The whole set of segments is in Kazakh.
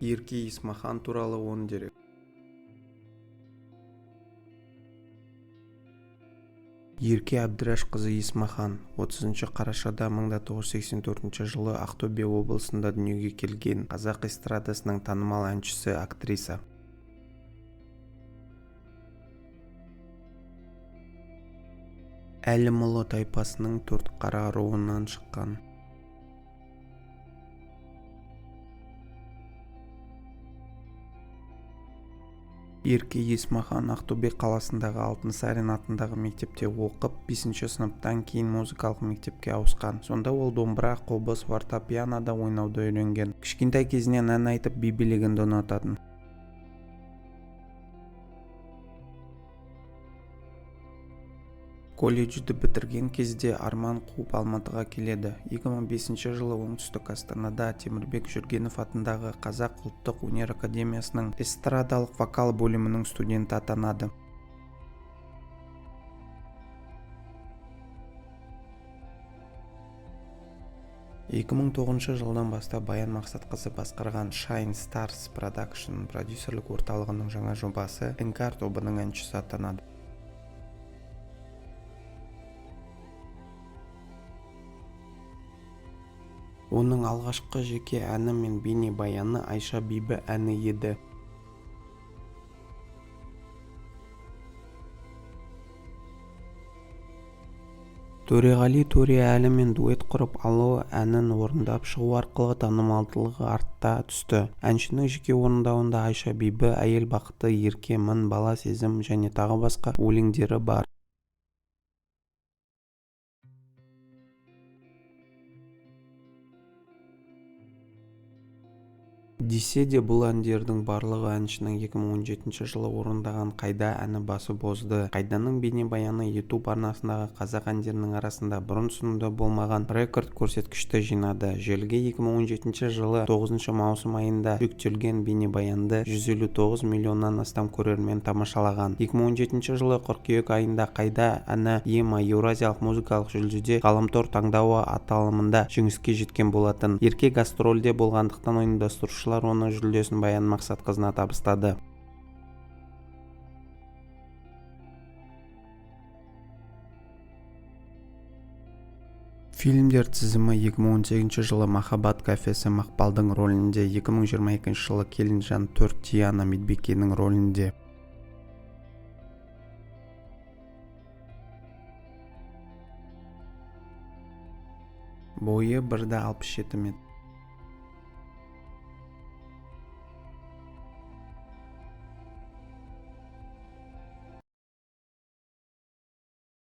Ерке Есмахан туралы 10 дерек. Ерке Әбдірашқызы Есмахан 30 қарашада 1984 жылы Ақтөбе облысында дүниеге келген қазақ эстрадасының танымал әншісі, актриса. Әлімұлы тайпасының төртқара руынан шыққан. Ерке Есмахан Ақтөбе қаласындағы Алтынсарин атындағы мектепте оқып, 5 сыныптан кейін музыкалық мектепке ауысқан. Сонда ол домбыра, қобыз, фортепианода ойнауды үйренген. Кішкентай кезінен ән айтып, би билегенді ұнататын. Колледжді бітірген кезде арман қуып Алматыға келеді. 2005 жылы оңтүстік Астанада Темірбек Жүргенов атындағы Қазақ ұлттық өнер академиясының эстрадалық вокал бөлімінің студенті атанады. 2009 жылдан бастап Баян Мақсатқызы басқарған Shine Stars Production продюсерлік орталығының жаңа жобасы Іңкәр тобының әншісі атанады. Оның алғашқы жеке әні мен бейнебаяны «Айша бибі» әні еді. Төреғали Төреәлімен дуэт құрып, «Алло» әнін орындап шығу арқылы танымалдылығы арта түсті. Әншінің жеке орындауында «Айша бибі», «Әйел бақыты», «Ерке», «Мың бала сезім» және тағы басқа өлеңдері бар. Десе де бұл әндердің барлығы әншінің 2017 жылы орындаған «Қайда» әні басып озды. «Қайданың» бейнебаяны YouTube арнасындағы қазақ әндерінің арасында бұрын-соңды болмаған рекорд көрсеткішті жинады. Желіге 2017 жылы 9 маусым айында жүктелген бейнебаянды 159 миллионнан астам көрермен тамашалаған. 2017 жылы қыркүйек айында «Қайда» әні ЕМА Еуразиялық музыкалық жүлдеде ғаламтор таңдауы аталымында жеңіске жеткен болатын. Ерке гастрольде болғандықтан ұйымдастырушылар оның жүлдесін Баян Мақсатқызына табыстады. Фильмдер тізімі 2018 жылы «Махаббат кафесі» Мақпалдың рөлінде, 2022 жылы «Келінжан 4» Диана Медбикенің рөлінде. Бойы 1,67 метр.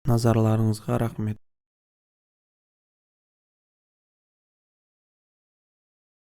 Назарларыңызға рахмет.